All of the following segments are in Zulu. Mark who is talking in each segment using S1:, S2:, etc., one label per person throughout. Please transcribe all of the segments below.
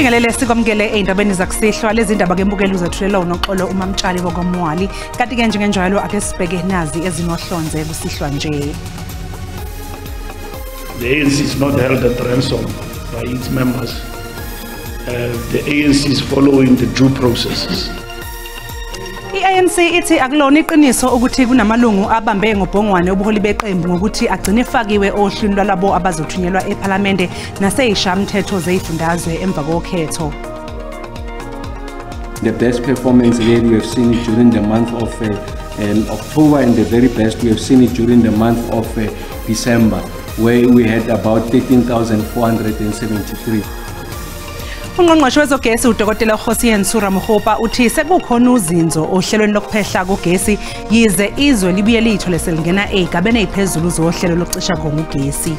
S1: Sikubingelele sikwamukele ey'ndabeni zakusihlwa. Lezi ndaba ke mbukeli uzethulelwa uNoxolo uMamtshali wakwaMwali. Kanti ke njengenjalo ake sibheke nazi ezinohlonze kusihlwa nje.
S2: The ANC is not held at ransom by its members. The ANC is following the due processes.
S1: I-ANC ithi akulona iqiniso ukuthi kunamalungu abambe ngobhongwane ubuholi beqembu ngokuthi agcine efakiwe ohlwini lwalabo abazothunyelwa ePhalamende naseyishamthetho zeyifundazwe emva kokhetho.
S3: The best performance rate we have seen it during the month of October, and the very best we have seen it during the month of December, where we had about 13,473.
S1: Ungqongqoshe wezogesi uDokotela Kgosientsho Ramokgopa uthi sekukhona uzinzo ohlelweni lokuphehla kogesi yize izwe libuye lithole selingena ey'gabeni ey'phezulu zohlelo lokucisha kogesi.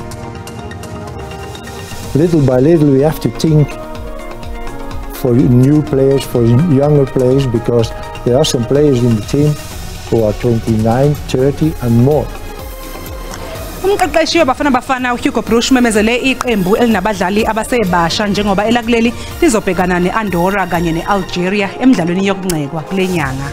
S4: Little by little we have to think for new players, for younger players, because there are some players in the team who are 29, 30 and more.
S1: Umqeqeshi waBafana Bafana uHugo Broos umemezele iqembu elinabadlali abasebasha njengoba elakuleli lizobhekana neAndorra kanye neAlgeria emidlalweni yokuncekwa kule nyanga.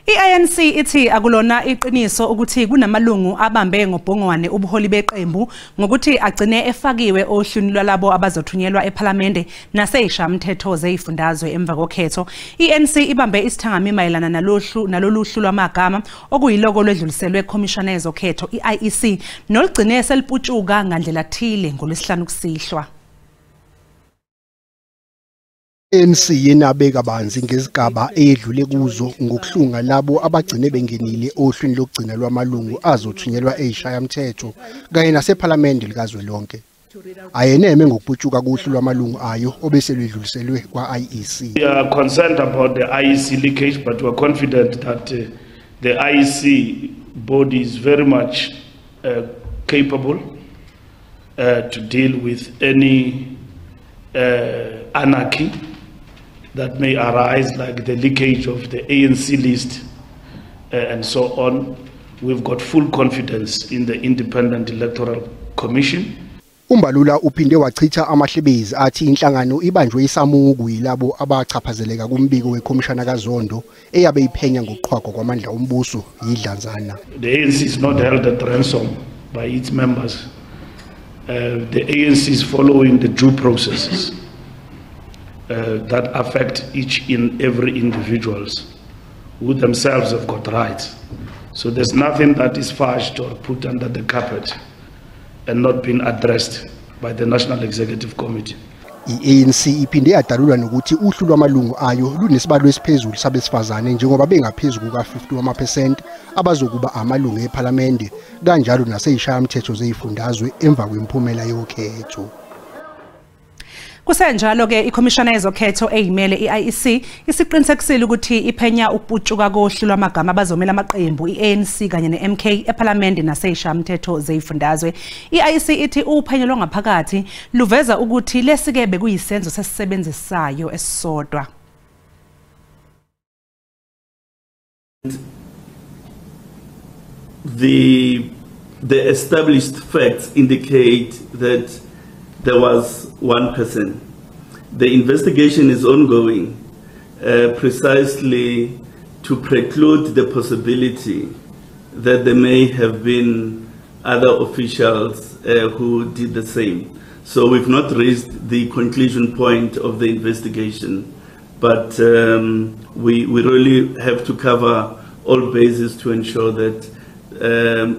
S1: I-ANC ithi akulona iqiniso ukuthi kunamalungu abambe ngobhongwane ubuholi beqembu ngokuthi agcine efakiwe ohlwini lwalabo abazothunyelwa ePhalamende naseyishamthetho zeyifundazwe emva kokhetho. I-ANC ibambe isithangami mayelana nalolu hlu lwamagama okuyiloko lwedluliselwe ekhomishana yezokhetho i-IEC nolugcine seliputshuka ngandlela thile ngoLwesihlanu kusihlwa.
S5: ANC yenabe kabanzi ngezigaba eyedlule kuzo ngokuhlunga labo abagcine bengenile ohlwini lokugcina lwamalungu azothunyelwa eyishayamthetho kanye nasephalamende likazwelonke. Ayeneme ngokuputshuka kuhlu lwamalungu ayo obese lwedluliselwe kwa-IEC.
S2: We are concerned about the IEC leakage, but we are confident that the IEC body is very much capable to deal with any anarchy that may arise, like the leakage of the ANC list and so on. We've got full confidence in the Independent Electoral Commission.
S5: Umbalula uphinde wachitha amahlebezi athi inhlangano ibanjwe isamuku yilabo abachaphazeleka kumbiko wekhomishana kaZondo eyabe iphenya ngokuqhwagwa kwamandla ombuso yidlanzana.
S2: The ANC is not held at ransom by its members. The ANC is following the due processes that affect each and every individuals who themselves have got rights. So there's nothing that is fudged or put under the carpet and not been addressed by the National Executive Committee.
S5: I-ANC iphinde yadalula nokuthi uhlu lwamalungu ayo lunesibalo esiphezulu sabesifazane njengoba bengaphezu kuka-51% abazokuba amalungu ePhalamende kanjalo naseyishayamthetho zeyifundazwe emva kwemiphumela yokhetho.
S1: Kusenjalo ke ikhomishana yezokhetho eyimele i-IEC isiqinisekisile ukuthi iphenya ukuputshuka kohlu lwamagama abazomela amaqembu i-ANC kanye ne-MK ePhalamende naseyishamthetho zeyifundazwe. I-IEC ithi uphenyo lwangaphakathi luveza ukuthi lesike bekuyisenzo sesisebenzisayo esisodwa.
S6: The established facts indicate that there was one person. The investigation is ongoing, precisely to preclude the possibility that there may have been other officials who did the same. So we've not reached the conclusion point of the investigation, but we really have to cover all bases to ensure that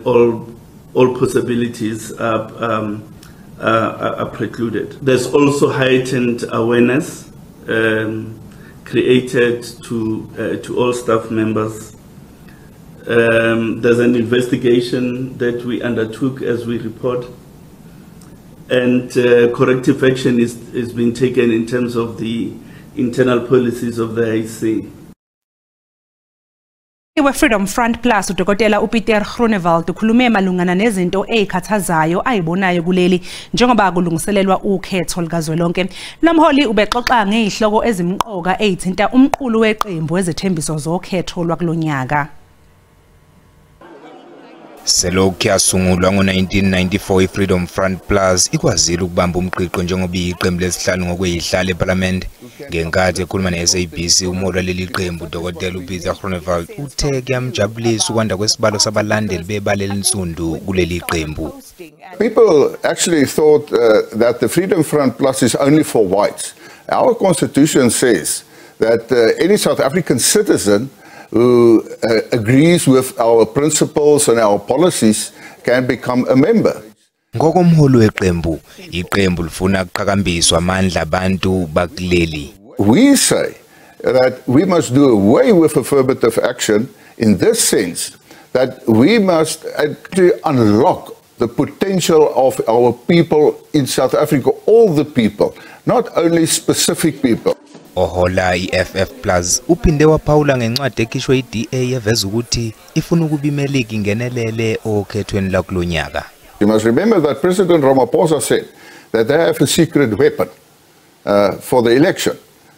S6: all possibilities are precluded. There's also heightened awareness created to all staff members. There's an investigation that we undertook as we report, and corrective action is being taken in terms of the internal policies of the IEC.
S1: We-Freedom Front Plus uDokotela uPieter Groenewald ukhulume malungana nezinto ezikhathazayo ayibonayo kuleli njengoba kulungiselelwa ukhetho likazwelonke. Lo mholi ubexoxa ngezihloko ezimqoka ezithinta umqulu weqembu wezethembiso zokhetho lwakulonyaka.
S7: Selokhu yasungulwa ngo-1994 i-Freedom Front Plus ikwazile ukubamba umgqigqo njengoba iyiqembu lesihlanu ngokweyihlala ePhalamende. Ngenkathi ekhuluma ne-SABC umholi waleli qembu uDokotela uPieter Groenewald uthe kuyamjabulisa ukwanda kwesibalo sabalandeli bebala elinsundu kuleli qembu.
S8: People actually thought that the Freedom Front Plus is only for whites. Our constitution says that any South African citizen who agrees with our principles and our policies can become a member.
S7: Ngokomholi weqembu, iqembu lifuna ukuqhakambiswa amandla abantu bakuleli.
S8: We say that we must do away with affirmative action in this sense that we must actually unlock the potential of our people in South Africa, all the people, not only specific people.
S7: Ohola i-FF Plus uphinde waphawula ngencwadi ekhishwe i-DA eveza ukuthi ifuna ukuba iMelika ingenelele okhethweni lwakulonyaka.
S8: You must remember that President Ramaphosa said that they have a secret weapon for the election.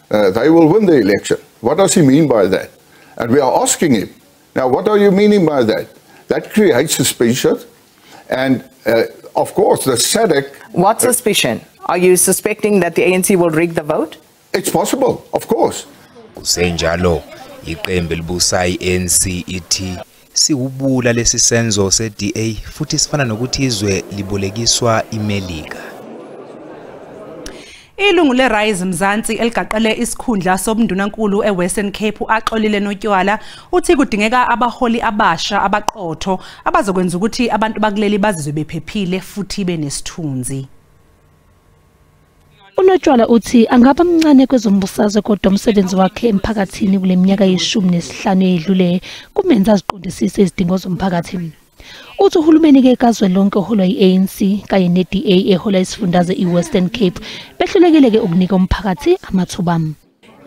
S8: They will win the election. What does he mean by that? And we are asking him, now what are you meaning by that? That creates suspicion. And of course the SADC...
S9: What suspicion? Are you suspecting that the ANC will rig the vote?
S8: It's possible, of course.
S7: Kusenjalo, iqembu elibusa i-ANC ithi siwubula lesi senzo se-DA futhi sifana nokuthi izwe libolekiswa iMelika.
S1: Ilungu le-Rise Mzansi eligaqele isikhundla sobundunankulu e-Western Cape Axolile Notywala uthi kudingeka abaholi abasha abaqotho abazokwenza ukuthi abantu bakuleli bazizwe bephephile futhi benesithunzi.
S10: UNotywala uthi angaba mncane kwezombusazwe kodwa umsebenzi wakhe emphakathini kule minyaka ye-15 eyedlule kumenza aziqondisise izidingo zomphakathi. Uthi uhulumeni-ke kazwelonke oholwa i-ANC kanye ne-DA ehola isifundazwe i-Western Cape behlulekile-ke ukunika umphakathi amathuba.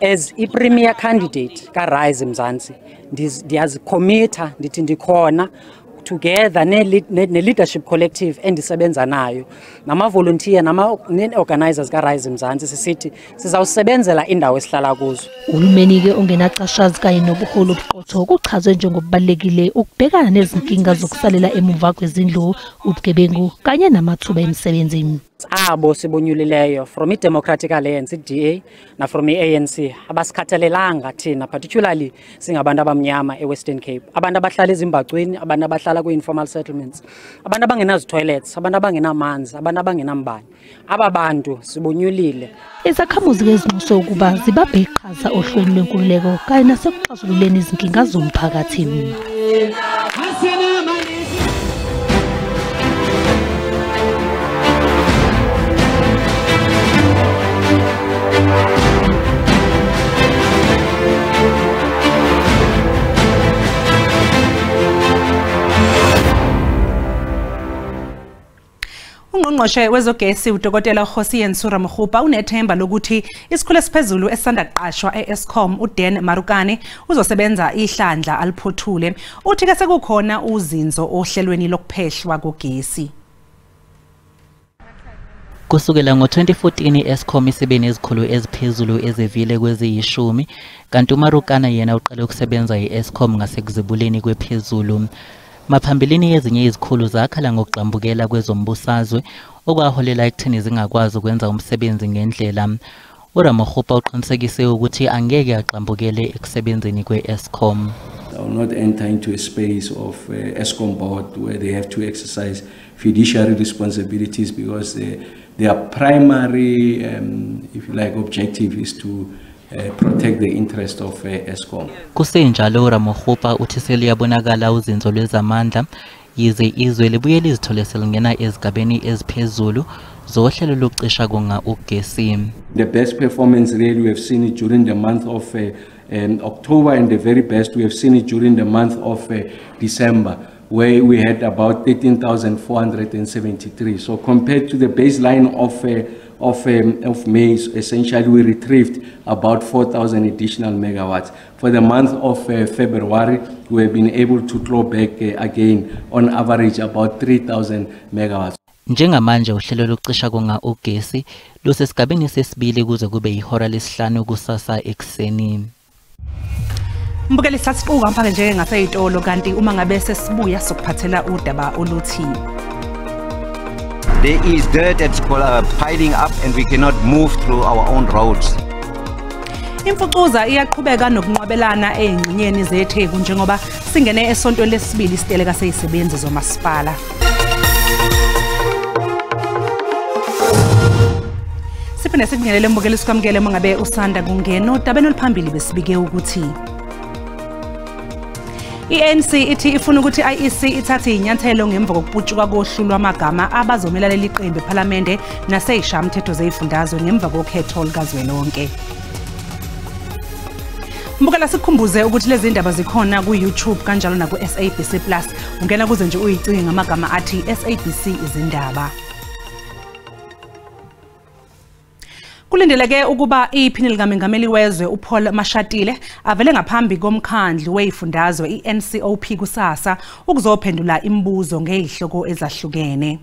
S11: As i-premier candidate ka-Rise Mzansi ndiyazikhomitha ndithi ndikhona together ne-leadership collective endisebenza nayo nama-volunteer ne-organizers ka-Rise Mzansi sisithi sizawusebenzela indawo esihlala kuzo.
S10: Uhulumeni-ke ongenacashazi kanye nobuholi obuqotho kuchazwe njengokubalulekile ukubhekana nezinkinga zokusalela emuva kwezindlu, ubugebengu kanye namathuba emisebenzi.
S11: Abo sibonyulileyo from i-Democratic Alliance, i-DA, na from i-ANC abasikhathalelanga thina, particularly singabantu abamnyama e-Western Cape, abantu abahlala ezimbacwini, abantu abahlala kwi-informal settlements, abantu abangenazi-toilets, abantu abangenamanzi, abantu abangenambane. Aba bantu sibonyulile.
S10: Izakhamuzi-ke zinxuswe ukuba zibambe iqhaza ohlelweni lwenkululeko kanye nasekuxazululeni izinkinga zomphakathi.
S1: Ungqongqoshe wezogesi uDokotela Kgosientsho Ramokgopa unethemba lokuthi isikhulu esiphezulu esisanda kuqashwa e-Eskom uDan Marukane uzosebenza ihlandla aliphothule. Uthi ke sekukhona uzinzo ohlelweni lokuphehlwa kogesi.
S12: Kusukela ngo-2014 i-Eskom isibe nezikhulu eziphezulu ezivile kweziyishumi, kanti uMarukana yena uqale ukusebenza i-Eskom ngasekuzibuleni kwephezulu. Maphambilini ezinye izikhulu zakhala ngokugxambukela kwezombusazwe okwaholela ekutheni zingakwazi ukwenza umsebenzi ngendlela. uRamokgopa uqinisekise ukuthi angeke agxambukele ekusebenzeni kwe-Eskom.
S3: I will not enter into a space of Eskom board where they have to exercise fiduciary responsibilities because their primary, if you like, objective is to protect the interest of Eskom.
S12: Kusenjalo uRamokgopa uthi seliyabonakala uzinzo lwezamandla yize izwe libuye lizithole selingena ezigabeni eziphezulu zohlelo lokucisha konga ugesi.
S3: The best performance really we have seen it during the month of October, and the very best we have seen it during the month of December, where we had about 13,473. So compared to the baseline of May, essentially we retrieved about 4,000 additional megawatts. For the month of February, we have been able to claw back again on average about 3,000 megawatts.
S12: Njengamanje uhlelo lokucisha konga ugesi lusesigabeni sesibili kuze kube ihora lesihlanu kusasa ekuseni.
S1: Mbukeli sasiquka mphake nje ngaseyitolo kanti uma ngabe sesibuya sokuphathela udaba oluthi
S13: There is dirt that's piling up and we cannot move through our own roads.
S1: Imfucuza iyaqhubeka nokunqwabelana ezingxenyeni zeTheku njengoba singene esontweni lesibili isiteleka seyisebenzi zomasipala. Siphinde sikubingelele mbukeli sikwamukele uma ngabe usanda kungena odabeni oluphambili besibike ukuthi i-ANC ithi ifuna ukuthi i-IEC ithathe inyathelo ngemva kokuputshuka kohlu lwamagama abazomela leli qembu ePhalamende naseyishamthetho zezifundazwe ngemva kokhetho lukazwelonke. Mbukela sikukhumbuze ukuthi lezi ndaba zikhona ku-YouTube kanjalo naku-SABC Plus. Ungena kuze nje uyicinge ngamagama athi SABC izindaba. Kulindeleke ukuba iphini likamengameli wezwe uPaul Mashatile avele ngaphambi komkhandlu wezifundazwe iNCOP kusasa ukuzophendula imibuzo ngezihloko ezahlukene.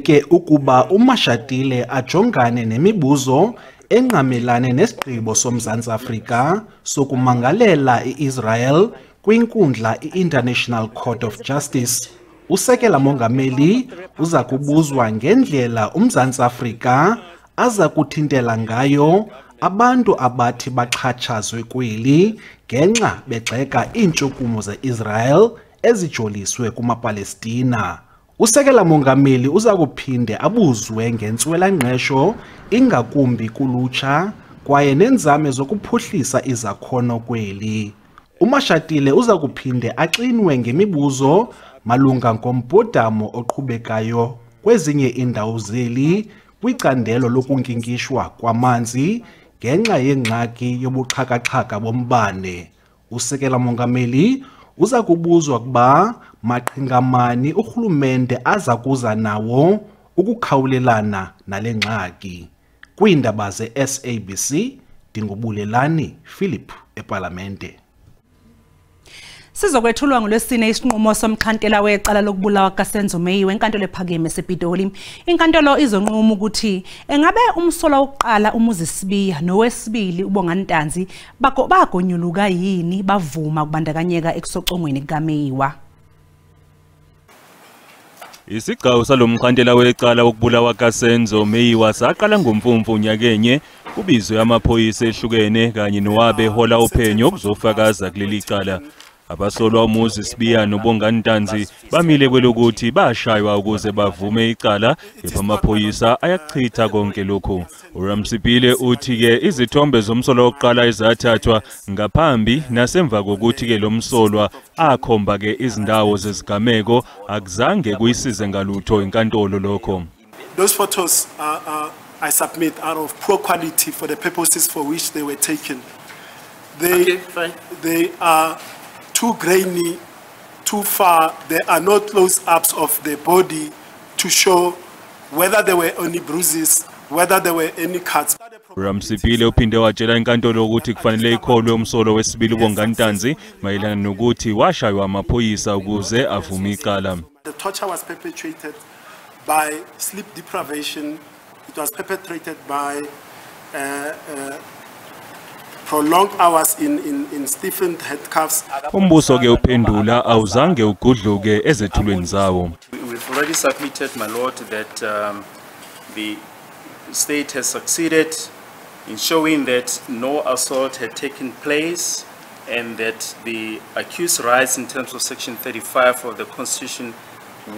S14: Ke ukuba uMashatile ajongane nemibuzo engqamelane nesigqibo soMzantsi Afrika sokumangalela iIsrael kwinkundla iInternational Court of Justice. Usekela mongameli uza kubuzwa ngendlela uMzantsi Afrika aza kuthintela ngayo abantu abathi baxhatshazwe kweli ngenxa begxeka iintshukumo zeIsrael ezijoliswe kumaPalestina. Usekela mongameli uza kuphinde abuzwe ngentswelangqesho ingakumbi kulutsha kwaye nenzame zokuphuhlisa izakhono kweli. UMashatile uza kuphinde axinwe ngemibuzo malunga ngombhodamo oqhubekayo kwezinye indawo zeli kwicandelo lokunkinkishwa kwamanzi ngenxa yengxaki yobuxhakaxhaka bombane. Usekela mongameli uza kubuzwa kuba maqhingamani urhulumente aza kuza nawo ukukhawulelana nale ngxaki. Kwiindaba ze-SABC, ndinguBulelani Philip ePalamente.
S1: Sizokwethulwa ngolwesine isinqumo somxhantela wecala lokubulawa kaSenzo Meyiwa enkantolo ephakeme esePitoli. Inkantolo izonquma ukuthi engabe umsolwa wokuqala uMuzi Sibiya nowesibili uBongani Ntanzi bagonyuluka yini bavuma ukubandakanyeka ekusocongweni kukaMeyiwa.
S15: Isigcawu salomxhantela wecala wokubulawa kaSenzo Meyiwa saqala ngomfumfu nyakenye kubizwe amaphoyisa ehlukene kanye nowabe hola uphenyo ukuzofakaza kuleli cala. Abasolwa uMuzi Sibiya noBongani Ntanzi bamile kwelokuthi bashaywa ukuze bavume icala, kepha amaphoyisa ayachitha konke lokhu. URamsipile uthi-ke izithombe zomsolwa wokuqala ezathathwa ngaphambi nasemva kokuthi-ke lo msolwa akhomba-ke izindawo zezigameko akuzange kuyisize ngalutho inkantolo lokho.
S16: Those photos I submit are of poor quality for the purposes for which they were taken. They are too grainy, too far. There are no close-ups of the body to show whether there were any bruises, whether there were any cuts.
S15: Ramsipile uphinde watshela inkantolo ukuthi kufanele ikholwe umsolo wesibili uBongani Ntanzi mayelana nokuthi washaywa amaphoyisa ukuze avume icala.
S16: The torture was perpetrated by sleep deprivation. It was perpetrated by prolonged hours in stiffened handcuffs.
S15: Umbuso ke uphendula awuzange ugudluke ezethulweni zawo.
S17: We've already submitted, my lord, that the state has succeeded in showing that no assault had taken place and that the accused rights in terms of section 35 of the Constitution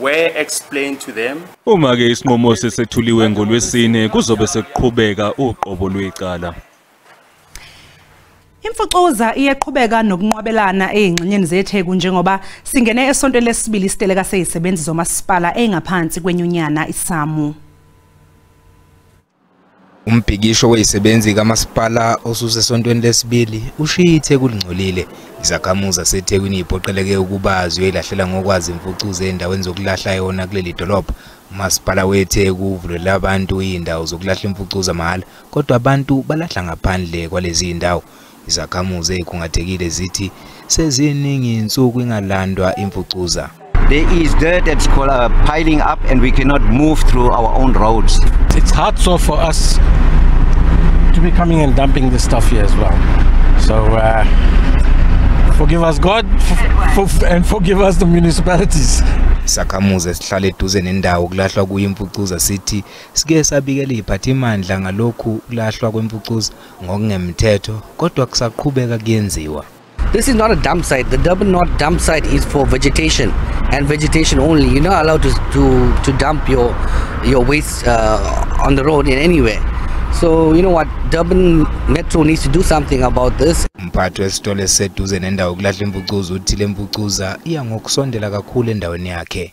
S17: were explained to them.
S15: Uma ke isinqumo sesethuliwe ngolwesine kuzobe sekuqhubeka uqobo lwecala.
S1: Imfucuza iyaqhubeka nokunqwabelana ezingxenyeni zeTheku njengoba singene esontweni lesibili isiteleka seyisebenzi zomasipala engaphansi kwenyunyana iSAMU.
S7: Umbhikisho wezisebenzi kamasipala osusesontweni lesibili ushiye iTheku lingcolile. Izakhamuzi zaseThekwini iphoqeleke ukuba ziyoyilahlela ngokwazi imfucuza endaweni zokulahla yona kuleli dolobha. Umasipala weTheku uvulela abantu izindawo zokulahla imfucuza mahhala, kodwa abantu balahla ngaphandle kwalezi zindawo. Izakhamuzi ezikhungathekile zithi seziningi insuku ingalandwa imfucuza.
S13: There is dirt that's piling up and we cannot move through our own roads.
S18: It's hard so for us to be coming and dumping this stuff here as well. So forgive us God and forgive us the municipalities.
S7: Isakhamuzi esihlala eduze nendawo kulahlwa kuyo imfucuza sithi sike sabikela iziphathimandla ngalokhu kulahlwa kwemfucuza ngokungemthetho, kodwa kusaqhubeka kuyenziwa.
S19: This is not a dump site. The Durban North dump site is for vegetation and vegetation only. You're not allowed to dump your waste on the road in anywhere. So you know what, Durban Metro needs to do something about this.
S7: Umphathi wesitolo esiseduze nendawo kulahla imfucuza uthi le mfucuza iya ngokusondela kakhulu endaweni yakhe.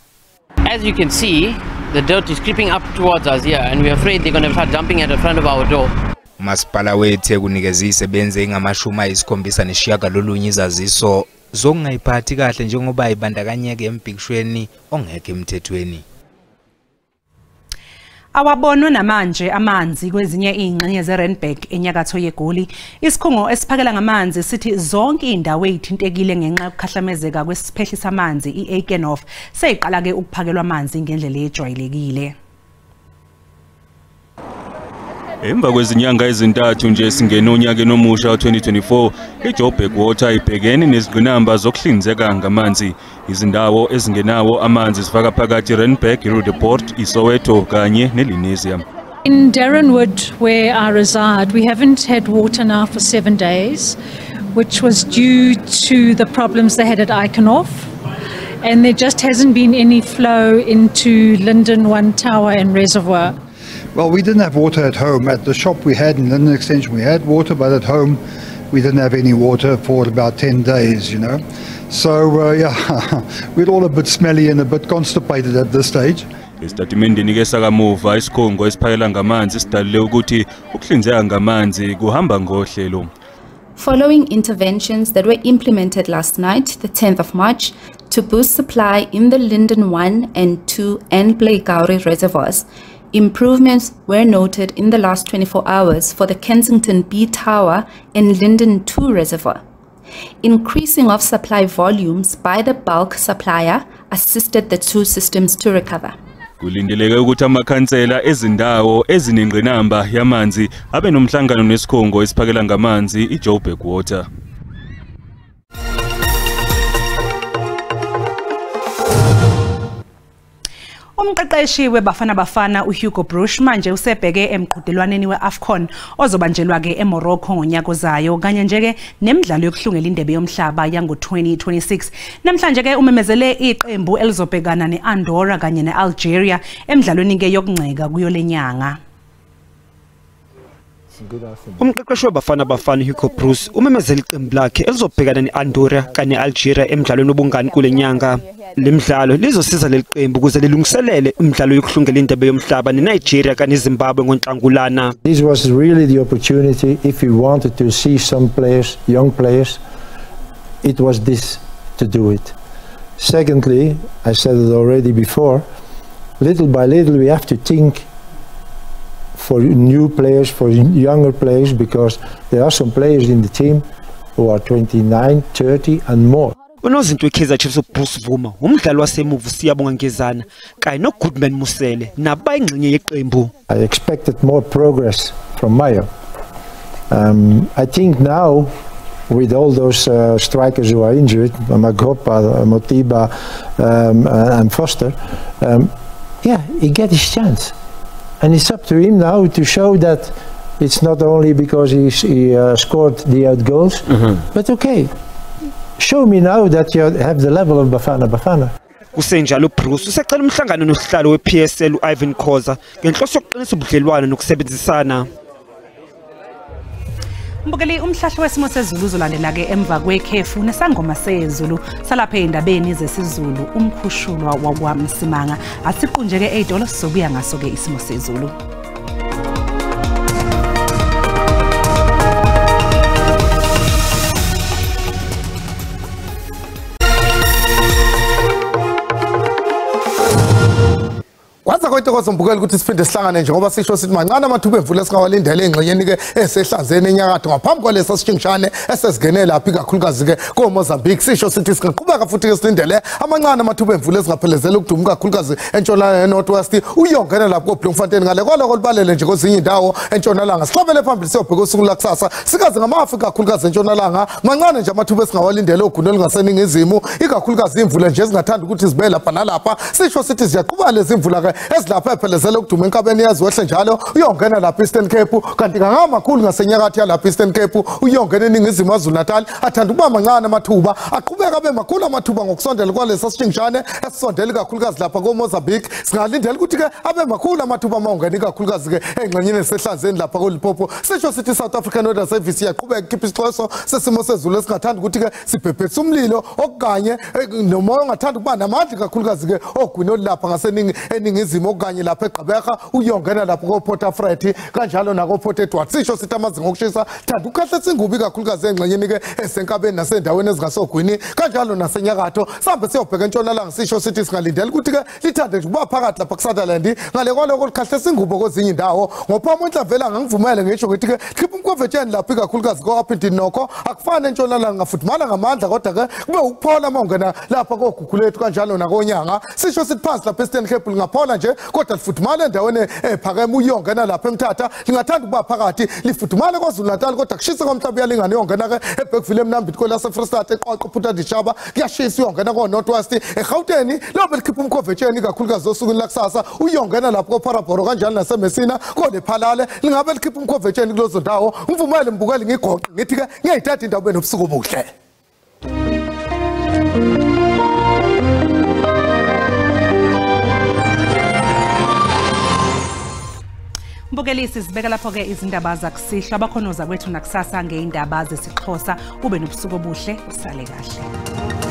S20: As you can see, the dirt is creeping up towards us here and we're afraid they're going to start dumping at the front of our door.
S7: Umasipala weTheku unikeze izisebenzi ezingu-79 izaziso zokungayiphathi kahle njengoba ibandakanyeke embhikishweni ongekho emthethweni.
S1: Awabonwe namanje amanzi kwezinye izingxenye zeRandburg enyakatho yeGoli. Isikhungo esiphakela ngamanzi sithi zonke izindawo ezithintekile ngenxa yokukhahlamezeka kwesiphehli samanzi iEikenhof seyiqala ke ukuphakelwa amanzi ngendlela ejwayelekile.
S15: Emva kwezinyanga ezintathu nje singena onyakeni omusha wa-2024, iJoburg Water ibhekene nezingqinamba zokuhlinzeka ngamanzi. Izindawo ezingenawo amanzi zifaka phakathi iRandburg, iRoodepoort, iSoweto kanye neLenasia.
S21: In Darrenwood, where I reside, we haven't had water now for 7 days, which was due to the problems they had at Eikenhof. And there just hasn't been any flow into Linden 1 Tower and Reservoir.
S22: Well, we didn't have water at home. At the shop we had in Linden Extension, we had water, but at home we didn't have any water for about 10 days, you know. So, yeah, we're all a bit smelly and a bit constipated at this stage.
S15: Esitatimendeni ke sakamuva isikhungo esiphakela ngamanzi sidalule ukuthi ukuhlinzeka ngamanzi kuhamba ngohlelo.
S23: Following interventions that were implemented last night, the 10th of March, to boost supply in the Linden 1 and 2 and Blairgowrie reservoirs, improvements were noted in the last 24 hours for the Kensington B Tower and Linden 2 reservoir. Increasing of supply volumes by the bulk supplier assisted the two systems to recover.
S15: Kulindeleke ukuthi amakhansela ezindawo ezinengqinamba yamanzi abe nomhlangano nesikhungo esiphakela ngamanzi iJoburg Water.
S1: Umqeqeshi weBafana Bafana uHugo Broos manje usebheke emqhudelwaneni weAFCON ozobanjelwa ke eMorocco ngonyaka ozayo kanye nje ke nemidlalo yokuhlungela indebe yomhlaba yango-2026. Namhlanje ke umemezele iqembu elizobhekana neAndorra kanye neAlgeria emidlalweni ke yokungceka kuyo lenyanga.
S24: Umqeqeshi weBafana Bafana Hugo Broos umemezele iqembu lakhe elizobhekana neAndorra kanye neAlgeria emidlalweni obungani kule nyanga. Le midlalo lizosiza leli qembu ukuze lilungiselele imidlalo yokuhlungela indebe yomhlaba neNigeria kanye neZimbabwe ngoNhlangulana.
S4: This was really the opportunity if we wanted to see some players, young players, it was this to do it. Secondly, I said it already before, little by little we have to think for new players, for younger players, because there are some players in the team who are 29, 30 and more.
S24: Unozinto weKaizer Chiefs uBruce Bvuma, umdlali wasemuva Siyabonga Ngezana kanye noGoodman Mosele nabayingxenye yeqembu.
S4: I expected more progress from Mayo. I think now with all those strikers who are injured, Magopa, Motiba and Foster, yeah, he gets his chance. And it's up to him now to show that it's not only because he scored the out goals, but okay, show me now that you have the level of Bafana Bafana.
S24: Kusenjalo Bruce usecela umhlangano nosihlalo wePSL uIvan Khoza ngenhloso yokuqinisa ubudlelwano nokusebenzisana.
S1: Mbukeli, umhlahlo wesimo sezulu uzolandela ke emva kwekhefu nesangoma sezulu salapha endabeni zesiZulu umkhushulwa wakwaMsimanga. Asiqunje ke ey'tolo sizobuya ngaso ke isimo sezulu.
S2: Ngifisa kwintokozo mbukela ukuthi siphinde sihlangane njengoba sisho sithi mancane amathuba emvula esingawalindele engxenyeni ke esehlanzeni enyakatho ngaphambi kwalesa sishingishane esesingene lapha ikakhulukazi ke koMozambique. Sisho sithi singaqhubeka futhi ke silindele amancane amathuba emvula esingaphelezela ukuduma kakhulukazi entshonalanga eNorth West uyongena lapho koBloemfontein ngale kwaloko libalele nje kwezinye indawo entshonalanga. Sihlabele phambili siyobheka usuku lakusasa sikaze ngamafu kakhulukazi entshonalanga mancane nje amathuba esingawalindele ogunu olungaseningizimu ikakhulukazi imvula nje ezingathanda ukuthi zibe lapha nalapha. Sisho sithi ziyaqhubeka lezi imvula ke ezilapha ephelezela ukuduma enkabeni yeziwehle njalo uyongena lapha Eastern Cape kanti kangamakhulu ngasenyakatho yalapha Eastern Cape uyongena eningizimu KwaZulu Natal athanda ukuba mancane amathuba aqhubeka abe makhulu amathuba ngokusondela kwalesa sishingishane esisondela kakhulukazi lapha koMozambique. Singalindela ukuthi ke abe makhulu amathuba mawungena ikakhulukazi ke engxenyeni esehlanzeni lapha koLimpopo. Sisho sithi South African Weather Service iyaqhubeka ikhipha isixwayiso sesimo sezulu esingathanda ukuthi ke sibhebhethise umlilo okanye nomoya ongathanda ukuba namandla kakhulukazi ke ogwini olapha ngaseningi eningizimu okanye lapha eGqeberha uyongena lapha koPort Alfred kanjalo nakoPort Edward. Sisho sithi amazinga okushisa thanda ukukhahlesa ingubo ikakhulukazi engxenyeni ke esenkabeni nasendaweni ezingasogwini kanjalo nasenyakatho. Sihambe siyobheka entshonalanga sisho sithi singalindela ukuthi ke lithande nje ukuba phakathi lapha kuSutherland ngale kwaloko likhahlesa ingubo kwezinye indawo. Ngophama inhlavela ngangivumele ngisho ngithi ke khipha umkhovetsheni lapha ikakhulukazi ko-Upington nokho akufani entshonalanga ngafudumala ngamandla kodwa ke kube ukuphola uma ungena lapha koGugulethu kanjalo nakonyanga. Sisho sithi phansi lapha Eastern Cape lingaphola nje kodwa lifudumala endaweni ephakeme uyongena lapha eMthatha lingathanda ukuba phakathi lifudumale KwaZulu Natal kodwa kushisa komhlaba uyalingana uyongena ke eBergville eMnambithi kwelase Free State eQwaqwa Phuthaditjhaba kuyashisa uyongena ko North West eGauteng lobe likhipha umkhovetsheni ikakhulukazi osukwini lakusasa uyongena lapho koParaboro kanjalo naseMessina koLephalale lingabe likhipha umkhovetsheni kulezo ndawo. Ngivumele mbukeli ngigoqe ngithi ke ngiyayithatha indawo benobusuku obuhle.
S1: Mbukelisi sibeka lapho ke izindaba zakusihlwa abakhonoza kwethu nakusasa ngeindaba zesiXhosa. Ube nobusuku obuhle, usale kahle.